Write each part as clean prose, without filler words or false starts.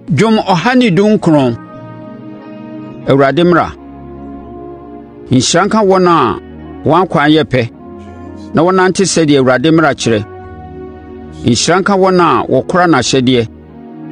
Dwom 119. Awurade Mmara. Nhyira nka wɔn a wɔn akwan yɛ pɛ na wɔnante sɛdeɛ Awurade mmara kyerɛ. Nhyira nka wɔn a wɔkora n'ahyɛdeɛ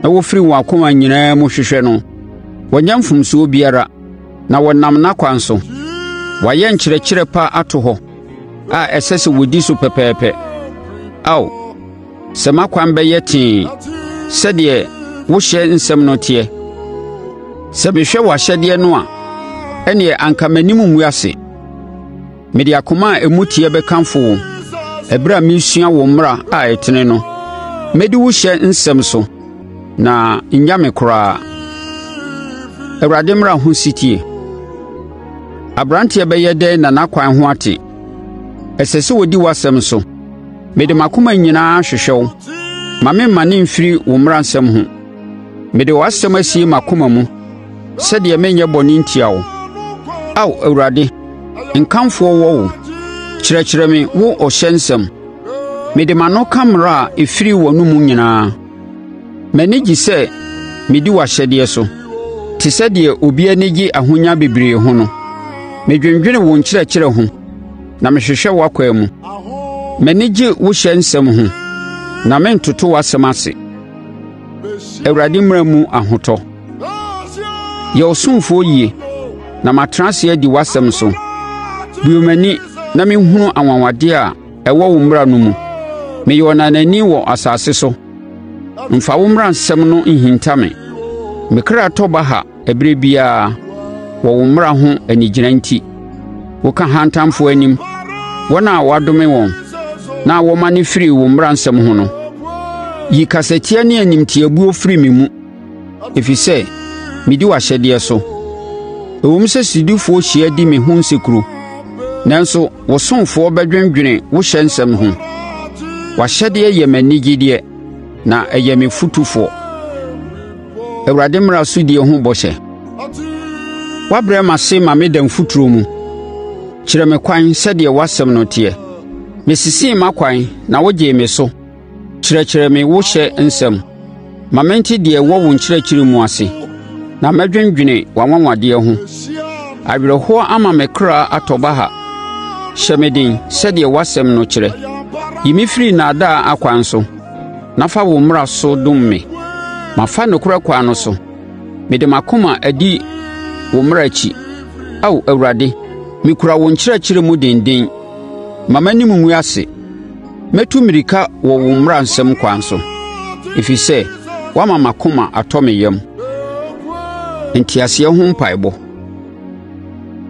na wɔfiri wɔn akoma nyinaa mu hwehwɛ no. Wɔnyɛ mfomsoɔ biara na wɔnam n'akwan so. Wɔayɛ nkyerɛkyerɛ pa ato hɔ a ɛsɛ sɛ wɔdi so pɛpɛɛpɛ. Ao, sɛ m'akwan bɛyɛ tee sɛdeɛ wo hyɛ nsɛm no teɛ! Sɛ mehwɛ w'ahyɛdeɛ no a, ɛnneɛ anka m'anim rengu ase. Mede akoma a emu teɛ bɛkamfo wo ɛberɛ a meresua wo mmara a ɛtene no. Mɛdi wo hyɛ nsɛm so, na nnya me koraa. Awurade mmara ho setie. Aberanteɛ bɛyɛ dɛn na n'akwan ho ate? Ɛsɛ sɛ ɔdi w'asɛm so. Mede m'akoma nyinaa hwehwɛ wo; mma memmane mfiri wo mmaransɛm ho. Mede w'asɛm asie m'akoma mu sɛdeɛ merenyɛ bɔne ntia wo. Ao Awurade, nkamfoɔ wɔ wo; kyerɛkyerɛ me wo ɔhyɛ nsɛm. Mede m'ano ka mmara a ɛfiri w'anomu nyinaa. M'ani gye sɛ medi w'ahyɛdeɛ so te sɛ deɛ obi ani gye ahonya bebree ho no. Medwendwene wo nkyerɛkyerɛ ho na mehwehwɛ w'akwan mu. M'ani gye wo hyɛ nsɛm ho, na mentoto w'asɛm ase. Awurade mmara mu ahotɔ. Yɛ wo somfoɔ yie, na matena ase adi w'asɛm so. Bue m'ani na menhunu anwanwadeɛ a ɛwɔ wo mmara no mu. Meyɛ ɔnanani wɔ asase so. Mfa wo mmara nsɛm no nhinta me. Me kra tɔ baha ɛberɛ biara wɔ wo mmara ho anigyina nti. Woka ahantanfoɔ anim, wɔn a wɔadome wɔn na wɔmane firi wo mmaransɛm ho no. Yi kasatia ne animtiabuo firi me mu, ɛfiri sɛ medi w'ahyɛdeɛ so. Ɛwom sɛ sodifoɔ hyia di me ho nsekuro, nanso wo somfoɔ bɛdwendwene wo hyɛ nsɛm ho. W'ahyɛdeɛ yɛ m'anigyedeɛ, na ɛyɛ me fotufoɔ. Awurade mmara sodie ho bɔhyɛ. Woabrɛ m'ase ma meda mfuturo mu; kyerɛ me kwan sɛdeɛ w'asɛm no teɛ. Mesesee m'akwan na wogyee me so; kyerɛkyerɛ me wo hyɛ nsɛm. Ma mente deɛ ɛwɔ wo nkyerɛkyerɛ mu ase, na mɛdwendwene w'anwanwadeɛ ho. Awerɛhoɔ ama me kra atɔ baha; hyɛ me den sɛdeɛ w'asɛm no kyerɛ. Yi me firi nnaadaa akwan so. na fa wo mmara so dom me. Mafa nokorɛ kwan no so, mede m'akoma adi wo mmara akyi. Ao Awurade, mekura wo nkyerɛkyerɛ mu denden. Mma m'anim ngu ase. Mɛtu mmirika wɔ wo mmaransɛm kwan so, ɛfiri sɛ woama m'akoma atɔ me yam. Nteaseɛ ho mpaeɛbɔ.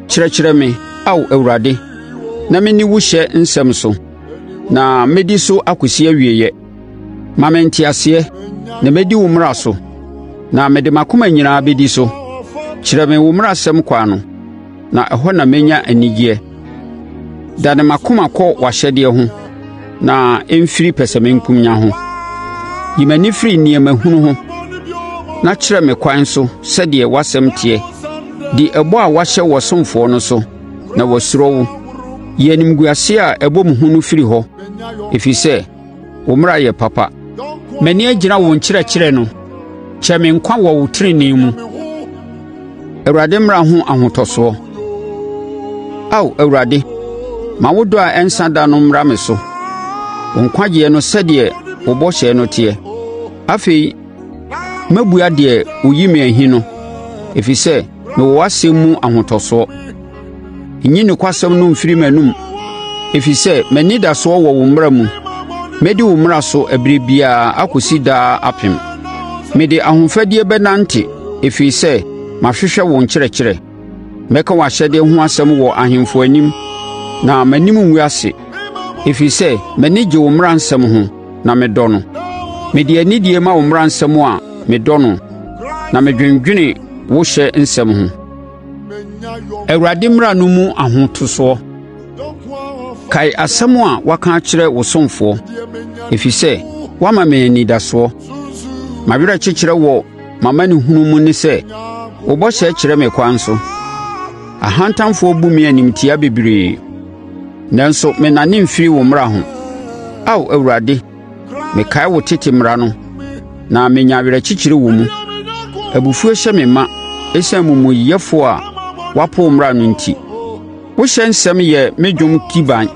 Kyerɛkyerɛ me, Ao Awurade, na menni wo hyɛ nsɛm so. na mɛdi so akɔsi awieeɛ. Ma me nteaseɛ, na mɛdi wo mmara so, na mede m'akoma nyinaa bɛdi so. Kyerɛ me wo mmaransɛm kwan no, na ɛhɔ na mɛnya anigyeɛ. Dane m'akoma kɔ w'ahyɛdeɛ ho, na ɛmfiri pɛsɛmenkomenya ho. Yi m'ani firi nneɛma hunu ho, na kyerɛ me kwan so sɛdeɛ w'asɛm teɛ. Di ɛbɔ a woahyɛ wo ɔsomfoɔ no so. na wɔasuro wo. Yi animguaseɛ a ɛbɔ me hu no firi hɔ, ɛfiri sɛ wo mmara yɛ papa. M'ani agyina wo nkyerɛkyerɛ no; kyɛe me nkwa wɔ wo tenenee mu. Awurade mmara ho ahotɔsoɔ. Ao Awurade, ma wo dɔ a ɛnsa da no mmra me so, wo nkwagyeɛ no sɛdeɛ wo bɔhyɛ no teɛ. Afei mɛbua deɛ ɔyi me ahi no, ɛfiri sɛ Mewɔ w'asɛm mu ahotɔsoɔ. Nyi nokwasɛm no mfiri m'anom, ɛfiri sɛ m'anidasoɔ wɔ wo mmara mu. Mɛdi wo mmara so ɛberɛ biara akɔsi daa apem. Mede ahofadie bɛnante, ɛfiri sɛ mahwehwɛ wo nkyerɛkyerɛ. Mɛka w'ahyɛdeɛ ho asɛm wɔ ahemfo anim, na m'anim rengu ase, ɛfiri sɛ m'ani gye wo mmaransɛm ho na medɔ no. Mede anidie ma wo mmaransɛm a medɔ no, na medwendwene wo hyɛ nsɛm ho. Awurade mmara no mu ahotosoɔ. Kae asɛm a woaka akyerɛ wo somfoɔ, ɛfiri sɛ woama me anidasoɔ. M'awerɛkyekyerɛ wɔ m'amanehunu mu ne sɛ, wo bɔhyɛ kyerɛ me kwan so. Ahantanfoɔ bu me animtia bebree, nanso mennane mfiri wo mmara ho. Ao Awurade, Mekae wo tete mmara no, na menya awerɛkyekyerɛ wɔ mu. Abufuo hyɛ me ma ɛsiane amumuyɛfoɔ a wɔapo wo mmara no enti. Wo hyɛ nsɛm yɛ me dwom kiban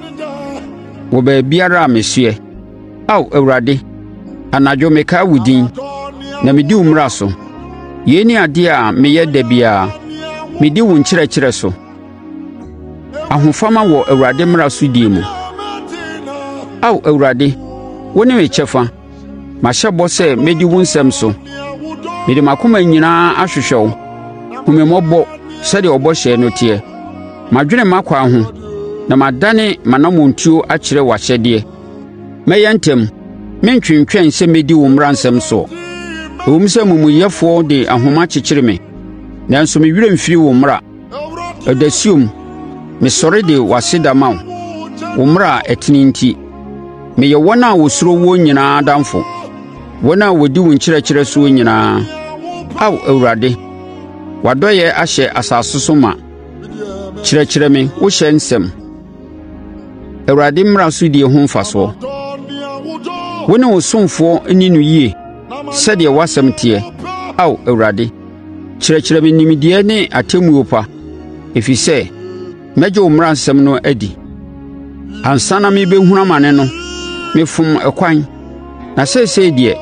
wɔ baabiara a mesoɛ. Ao Awurade, anadwo mekae wo din, na medi wo mmara so. Yei ne adeɛ a meyɛ da biara, medi wo nkyerɛkyerɛ so. Ahofama wɔ Awurade mmara so die mu. Ao Awurade, wo ne me kyɛfa; mahyɛ bɔ sɛ mɛdi wo nsɛm so. Mede m'akoma nyinaa ahwehwɛ wo; hu me mmɔbɔ sɛdeɛ wo bɔhyɛ no teɛ. Madwene m'akwan ho na madane m'anammɔntuo akyerɛ w'ahyɛdeɛ. Mɛyɛ ntɛm, merentwentwɛn sɛ mɛdi wo mmaransɛm soɔ. Ɛwom sɛ amumuyɛfoɔ de ahoma kyekyere me, nanso me werɛ mfiri wo mmara. Ɔdasuom, mesɔre de w'aseda ma wo, wo mmara a ɛtene enti. Meyɛ wɔn a wɔsuro woɔ nyinaa adamfo, wɔn a wɔdi wo nkyerɛkyerɛ soɔ nyinaa. Ao Awurade, w'adɔeɛ ahyɛ asase so ma; kyerɛkyerɛ me wo hyɛ nsɛm. Awurade mmara so die ho mfasoɔ. Wo ne wo ɔsomfoɔ nni no yie sɛdeɛ w'asɛm teɛ, Ao Awurade. Kyerɛkyerɛ me nimdeɛ ne atemmuo pa, ɛfiri sɛ mɛgye wo mmaransɛm no adi. Ansa na merebɛhunu amane no, mefom ɛkwan, na seesei deɛ,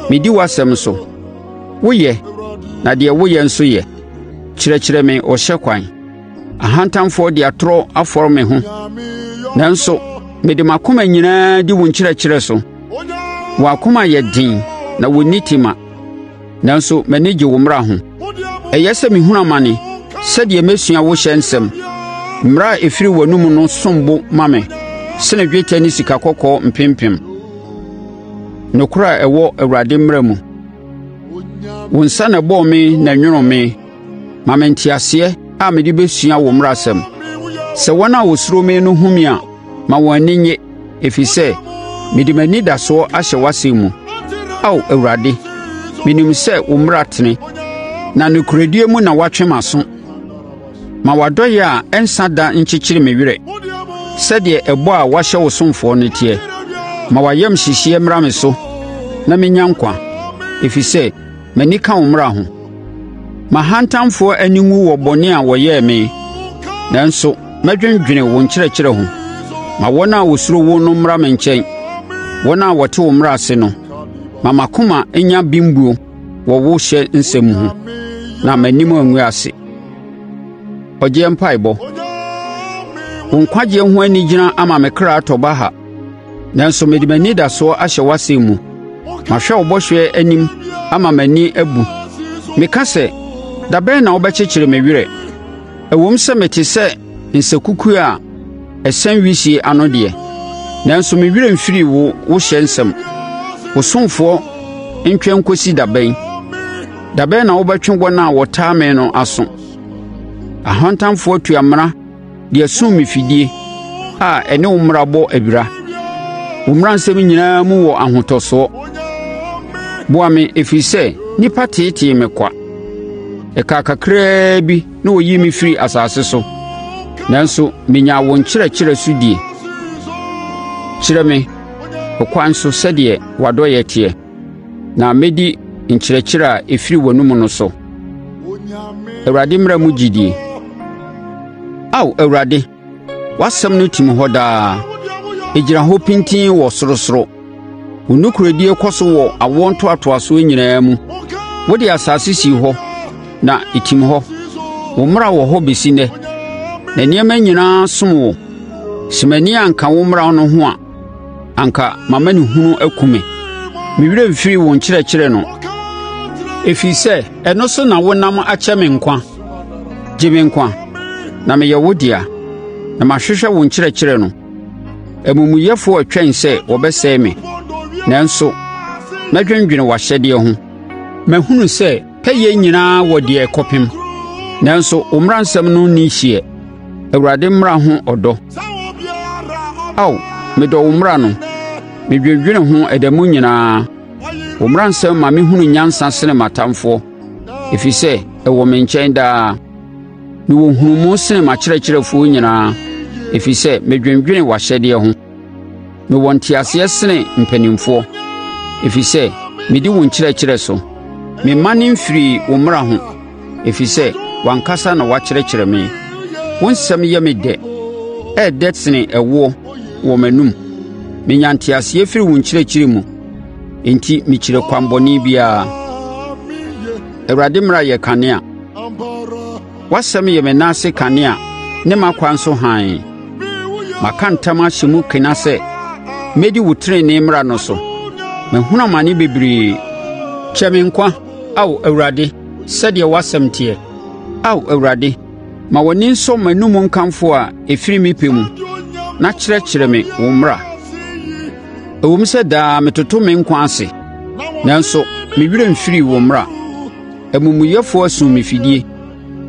medi w'asɛm so. Woyɛ, na deɛ woyɛ nso yɛ. Kyerɛkyerɛ me ɔhyɛ kwan. Ahantanfoɔ de atorɔ afɔre me ho, nanso mede m'akoma nyinaa di wo nkyerɛkyerɛ so. Wɔn akoma yɛ den na wɔnni tema, nanso m'ani gye wo mmara ho. Ɛyɛ sɛ mehunu amane sɛdeɛ mɛsua wo hyɛ nsɛm. Mmara a ɛfiri w'anomu no som bo ma me sene dwetɛ ne sikakɔkɔɔ mpempem. Nokorɛ a ɛwɔ Awurade mmara mu. Wo nsa na ɛbɔɔ me na ɛnwonoo me. Ma me nteaseɛ a mede bɛsua wo mmaransɛm. Sɛ wɔn a wɔsuro me no hunu me a, ma wɔn ani nnye, ɛfiri sɛ mede m'anidasoɔ ahyɛ w'asɛm mu. Ao Awurade, menim sɛ wo mmara tene, na nokorɛdie mu na woatwe m'aso. Ma w'adɔeɛ a ɛnsa da nkyekyere me werɛ, sɛdeɛ ɛbɔ a woahyɛ wo ɔsomfoɔ no teɛ. Ma w'ayamhyehyeɛ mmra me so na mennya nkwa, ɛfiri sɛ M'ani ka wo mmara ho. M'ahantanfoɔ ani nwu wɔ bɔne a wɔyɛɛ me, nanso mɛdwendwene wo nkyerɛkyerɛ ho. Ma wɔn a wɔsuro wo no mmra me nkyɛn, wɔn a wɔte wo mmara ase no. Ma m'akoma nnya bembuo wɔ wo hyɛ nsɛm ho, na m'anim angu ase. Ɔgyeɛ Mpaebɔ Wo nkwagyeɛ ho anigyina ama me kra atɔ baha. Nanso mede m'anidasoɔ ahyɛ w'asɛm mu. Mahwɛ wo bɔhyɛ anim ama m'ani abu. Meka sɛ, “Da bɛn na wobɛkyekyere me werɛ?” Ɛwom sɛ mete sɛ nsakukuo a ɛsɛn wisie ano deɛ, nanso me werɛ mfirii wo wo hyɛ nsɛm. Wo ɔsomfoɔ ntwɛn nkɔsi da bɛn? Da bɛn na wobɛtwe wɔn a wɔtaa me no aso? Ahantanfoɔ atu amena de asum me fidie a ɛne wo mmara bɔ abira. Wo mmaransɛm nyinaa mu wɔ ahotɔsoɔ. Boa me, ɛfiri sɛ nnipa teetee me kwa. Ɛkaa kakraa bi na wɔyii me firii asase so, nanso menyaa wo nkyerɛkyerɛ so die. Kyerɛ me ɔkwan so sɛdeɛ w'adɔeɛ teɛ. na mɛdi nkyerɛkyerɛ a ɛfiri w'anomu no so. Awurade mmara mu gyidie. Ao Awurade, w'asɛm no tim hɔ daa, ɛgyina hɔ pintinn wɔ sorosoro. Wo nokorɛdie kɔ so wɔ awoɔ ntoatoasoɔ nyinaa mu. Wode asase sii hɔ, na ɛtim hɔ. Wo mmara wɔ hɔ bɛsi nnɛ, na nneɛma nyinaa som wo. Sɛ m'ani anka wo mmara no ho a, anka m'amanehunu aku me. Me werɛ mfirii wo nkyerɛkyerɛ no, ɛfiri sɛ ɛno so na wonam akyɛ me nkwa. Gye me nkwa, na meyɛ wo dea, na mahwehwɛ wo nkyerɛkyerɛ no. Amumuyɛfoɔ retwɛn sɛ wɔbɛsɛe me, nanso mɛdwendwene w'ahyɛdeɛ ho. Mahunu sɛ pɛyɛ nyinaa wɔ deɛ ɛkɔpem, nanso wo mmaransɛm no nni hyeɛ. Awurade mmara ho ɔdɔ. Ao, medɔ wo mmara no! Medwendwene ho ɛda mu nyinaa. Wo mmaransɛm ma mehunu nyansa sene m'atamfoɔ, ɛfiri sɛ ɛwɔ me nkyɛn daa. Mewɔ nhunumu sene m'akyerɛkyerɛfoɔ nyinaa, ɛfiri sɛ medwendwene w'ahyɛdeɛ ho. Mewɔ nteaseɛ sene mpanimfoɔ, ɛfiri sɛ medi wo nkyerɛkyerɛ so. Memmane mfirii wo mmara ho, ɛfiri sɛ w'ankasa na woakyerɛkyerɛ me. Wo nsɛm yɛ me dɛ, ɛyɛ dɛ sene ɛwoɔ wɔ m'anom. Menya nteaseɛ firi wo nkyerɛkyerɛ mu, enti mekyiri kwammɔne biara. Awurade mmara yɛ kanea. W'asɛm yɛ me nan ase kanea ne m'akwan so hann. Maka ntam ahyɛ mu kena sɛ mɛdi wo tenenee mmara no so. Mahunu amane bebree. Kyɛ me nkwa, Ao Awurade, sɛdeɛ w'asɛm teɛ. Ao Awurade, ma w'ani nsɔ m'anomu nkamfo a ɛfiri me pɛ mu, na kyerɛkyerɛ me wo mmara. Ɛwom sɛ daa metoto me nkwa ase, nanso me werɛ mfirii wo mmara. Amumuyɛfoɔ asum me fidie,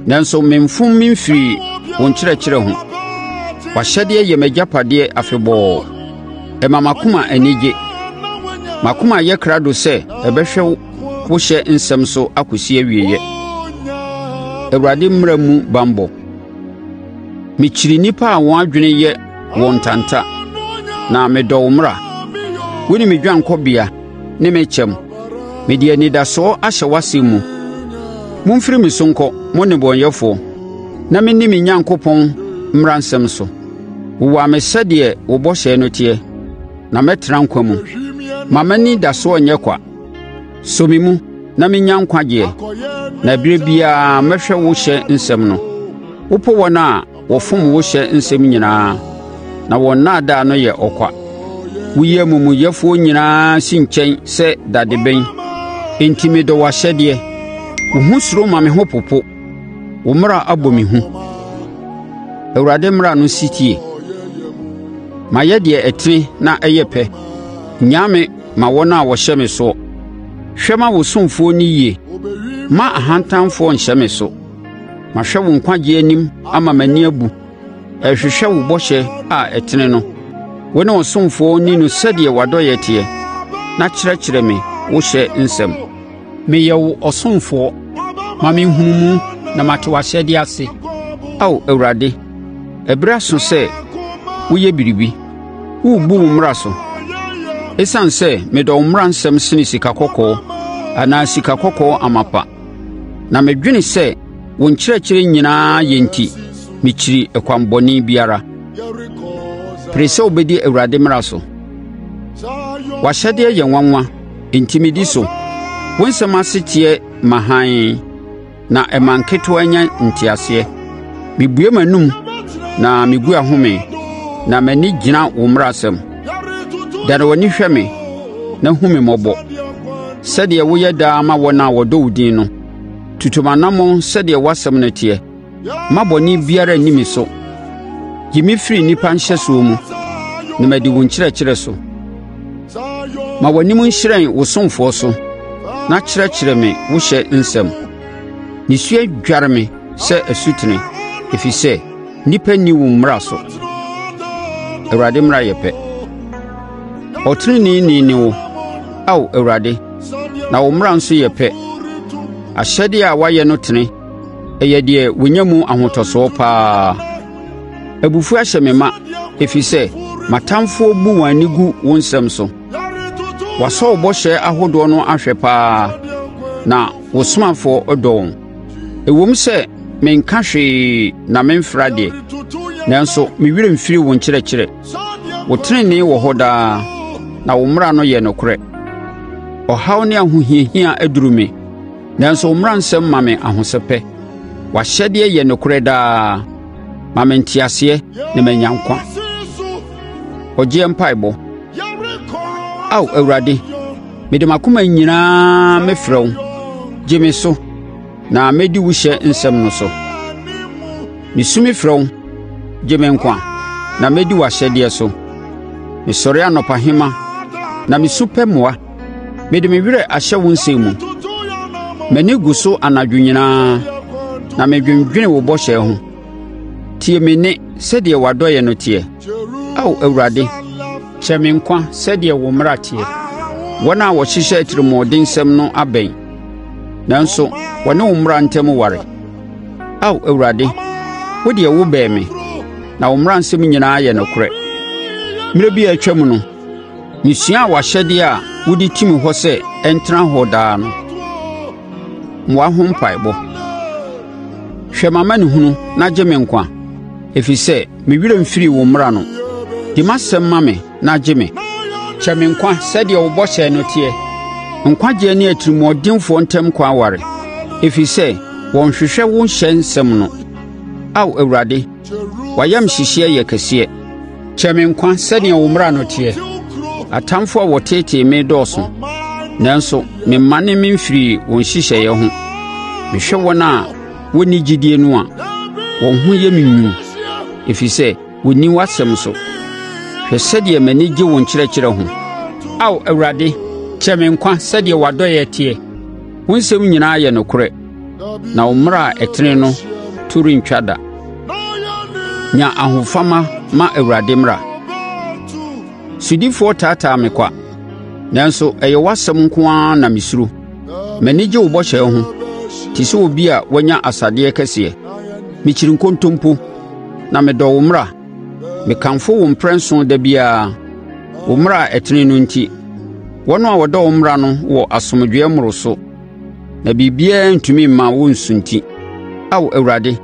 nanso memfom memfirii wo nkyerɛkyerɛ ho. W'ahyɛdeɛ yɛ m'agyapadeɛ afebɔɔ, ɛma m'akoma ani gye. M'akoma ayɛ krado sɛ ɛbɛhwɛ wo hyɛ nsɛm so akɔsi awieeɛ. Awurade mmara mu banbɔ. Mekyiri nnipa a wɔn adwene yɛ wɔn ntanta, na medɔ wo mmara. Wone me dwanekɔbea ne me kyɛm. Mede anidasoɔ ahyɛ w'asɛm mu. Momfiri me so nkɔ, mo nnebɔneyɛfoɔ, na menni me Onyankopɔn mmaransɛm so. Wowa me sɛdeɛ wo bɔhyɛ no teɛ, na mɛtena nkwa mu. Mma m'anidasoɔ nyɛ kwa. Sɔ me mu na mennya nkwagyeɛ, na ɛberɛ biara mɛhwɛ wo hyɛ nsɛm no. Wopo wɔn a wɔfom wo hyɛ nsɛm nyinaa, na wɔn nnaadaa no yɛ ɔkwa. Woyi amumuyɛfoɔ nyinaa si nkyɛn sɛ dadeben, enti medɔ w'ahyɛdeɛ. Wo ho suro ma me ho popo, wo mmara abɔ me hu. Awurade mmara no setie. Mayɛ deɛ ɛtene na ɛyɛ pɛ. Nnyaa me ma wɔn a wɔhyɛ me soɔ. Hwɛ ma wo somfoɔ nni yie, mma ahantanfoɔ nhyɛ me so. Mahwɛ wo nkwagyeɛ anim ama m'ani abu, ɛrehwehwɛ wo bɔhyɛ a ɛtene no. Wo ne ɔsomfoɔ nni no sɛdeɛ w'adɔeɛ teɛ, na kyerɛkyerɛ me wo hyɛ nsɛm. Meyɛ wo ɔsomfoɔ; ma me nhunumu na mate w'ahyɛdeɛ ase. Ao Awurade, ɛberɛ aso sɛ woyɛ biribi; worebu wo mmara so. Esiane sɛ medɔ wo mmaransɛm sene sikakɔkɔɔ anaa sikakɔkɔɔ amapa, na medwene sɛ wo nkyerɛkyerɛ nyinaa yɛ nti, mekyiri ɛkwan bɔne biara. Pere sɛ wobɛdi Awurade mmara so. W'ahyɛdeɛ yɛ nwanwa, enti medi so. Wo nsɛm aseteɛ ma hann, na ɛma nketewa nya nteaseɛ. Mebue m'anom na megu ahome, na m'ani gyina wo mmaransɛm. Dane w'ani hwɛ me na hu me mmɔbɔ, sɛdeɛ woyɛ daa ma wɔn a wɔdɔ wo din no. Tutu m'anammɔn sɛdeɛ w'asɛm no teɛ. Mma bɔne biara nni me so. Gye me firi nnipa nhyɛsoɔ mu, na madi wo nkyerɛkyerɛ so. Ma w'anim nhyerɛn wo somfoɔ so, na kyerɛkyerɛ me wo hyɛ nsɛm. Nisuo adware me sɛ asutene, ɛfiri sɛ nnipa nni wo mmara so. Awurade mmara yɛ pɛ. Ɔteneneeni ne wo, Ao Awurade, na wo mmara nso yɛ pɛ. Ahyɛdeɛ a woayɛ no tene. Ɛyɛ deɛ wɔnya mu ahotɔsoɔ paa. Abufuo ahyɛ me ma, ɛfiri sɛ m'atamfoɔ bu wɔn ani gu wo nsɛm so. Wɔasɔ wo bɔhyɛ ahodoɔ no ahwɛ paa, na wo somafoɔ dɔ wɔn. Ɛwom sɛ menka hwee na memfra deɛ, nanso me werɛ mfiri wo nkyerɛkyerɛ. Wo tenenee wɔ hɔ daa, na wo mmara no yɛ nokorɛ. Ɔhaw ne ahohiahia aduru me. Nanso wo mmaransɛm ma me ahosɛpɛ. W'ahyɛdeɛ yɛ nokorɛ daa; ma me nteaseɛ na manya nkwa. Ɔgyeɛ Mpaeɛbɔ Ao Awurade, mede m'akoma nyinaa mefrɛ wo; gye me so, na mɛdi wo hyɛ nsɛm no so. Mesu mefrɛ wo, gye me nkwa, na mɛdi w'ahyɛdeɛ so. Mesɔre anɔpahema na mesu pɛ mmoa. Mede me werɛ ahyɛ wo nsɛm mu. M'ani gu so anadwo nyinaa, na medwendwene wo bɔhyɛ ho. Tie me nne sɛdeɛ w'adɔeɛ no teɛ. Ao Awurade, kyɛ me nkwa sɛdeɛ wo mmara teɛ. Wɔn a wɔhyehyɛ atirimuɔdensɛm no abɛn, nanso wɔne wo mmara ntam ware. Ao Awurade, wo deɛ wobɛn me, na wo mmaransɛm nyinaa yɛ nokorɛ. Mmerɛ bi a atwam no, Mesuaa w'ahyɛdeɛ a wode tim hɔ sɛ ɛntena hɔ daa no. Mmoa ho mpaeɛbɔ. Hwɛ m'amanehunu na gye me nkwa, ɛfiri sɛ me werɛ mfirii wo mmara no. Di m'asɛm ma me na gye me; kyɛe me nkwa sɛdeɛ wo bɔhyɛ no teɛ. Nkwagyeɛ ne atirimuɔdenfoɔ ntam kwan ware, ɛfiri sɛ wɔnhwehwɛ wo ɔhyɛ nsɛm no. Ao Awurade, w'ayamhyehyeɛ yɛ kɛseɛ; kyɛe me nkwa sɛdeɛ wo mmara no teɛ. Atamfoɔ a wɔteetee me dɔɔso, nanso memmane memfirii wo nhyehyɛeɛ ho. Mehwɛ wɔn a wɔnni gyidie no a, wɔn ho yɛ me nwunu, ɛfiri sɛ wɔnni w'asɛm so. Hwɛ sɛdeɛ m'ani gye wo nkyerɛkyerɛ ho! Ao Awurade, kyɛe me nkwa sɛdeɛ w'adɔeɛ teɛ. Wo nsɛm nyinaa yɛ nokorɛ, na wo mmara a ɛtene no to rentwa da. Nya ahofama ma Awurade mmara. Sodifoɔ taataa me kwa, nanso ɛyɛ w'asɛm nko ara na mesuro. M'ani gye wo bɔhyɛ ho te sɛ obi a wanya asadeɛ kɛseɛ. Mekyiri nkontompo, na medɔ wo mmara. Mekamfo wo mprɛnson da biara, wo mmara a ɛtene no enti. Wɔn a wɔdɔ wo mmara no wɔ asomdwoeɛ mmoroso, na biribiara rentumi mma wɔnsunti. Ao Awurade,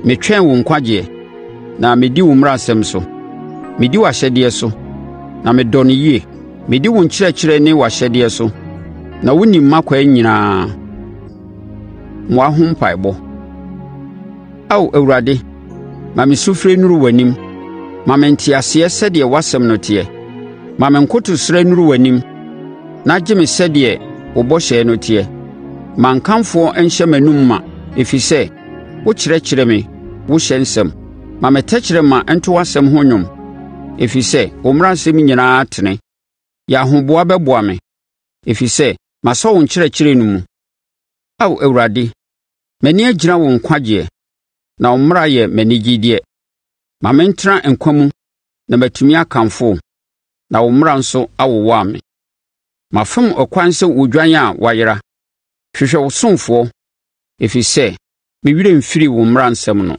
metwɛn wo nkwagyeɛ, na medi wo mmaransɛm so. Medi w'ahyɛdeɛ so, na medɔ no yie. Medi wo nkyerɛkyerɛ ne w'ahyɛdeɛ so, na wonim m'akwan nyinaa. Mmoa ho mpaeɛbɔ. Ao Awurade, ma me sufrɛ nnuru w'anim; ma me nteaseɛ sɛdeɛ w'asɛm no teɛ. Ma me nkotosrɛ nnuru w'anim, na gye me sɛdeɛ wo bɔhyɛ no teɛ. Ma nkamfoɔ nhyɛ m'anom ma, ɛfiri sɛ wokyerɛkyerɛ me wo ɔhyɛ nsɛm. Ma me tɛkrɛma nto w'asɛm ho dwom, ɛfiri sɛ wo mmaransɛm nyinaa tene. Yɛ ahoboa bɛboa me, ɛfiri sɛ masɔ wo nkyerɛkyerɛ no mu. Ao Awurade, m'ani agyina wo nkwagyeɛ, na wo mmara yɛ m'anigyedeɛ. Ma mentena nkwa mu na matumi akamfo wo, na wo mmara nso awowa me. Mafom ɛkwan sɛ odwan a wayera. Hwehwɛ wo ɔsomfoɔ, ɛfiri sɛ me werɛ mfirii wo mmaransɛm no.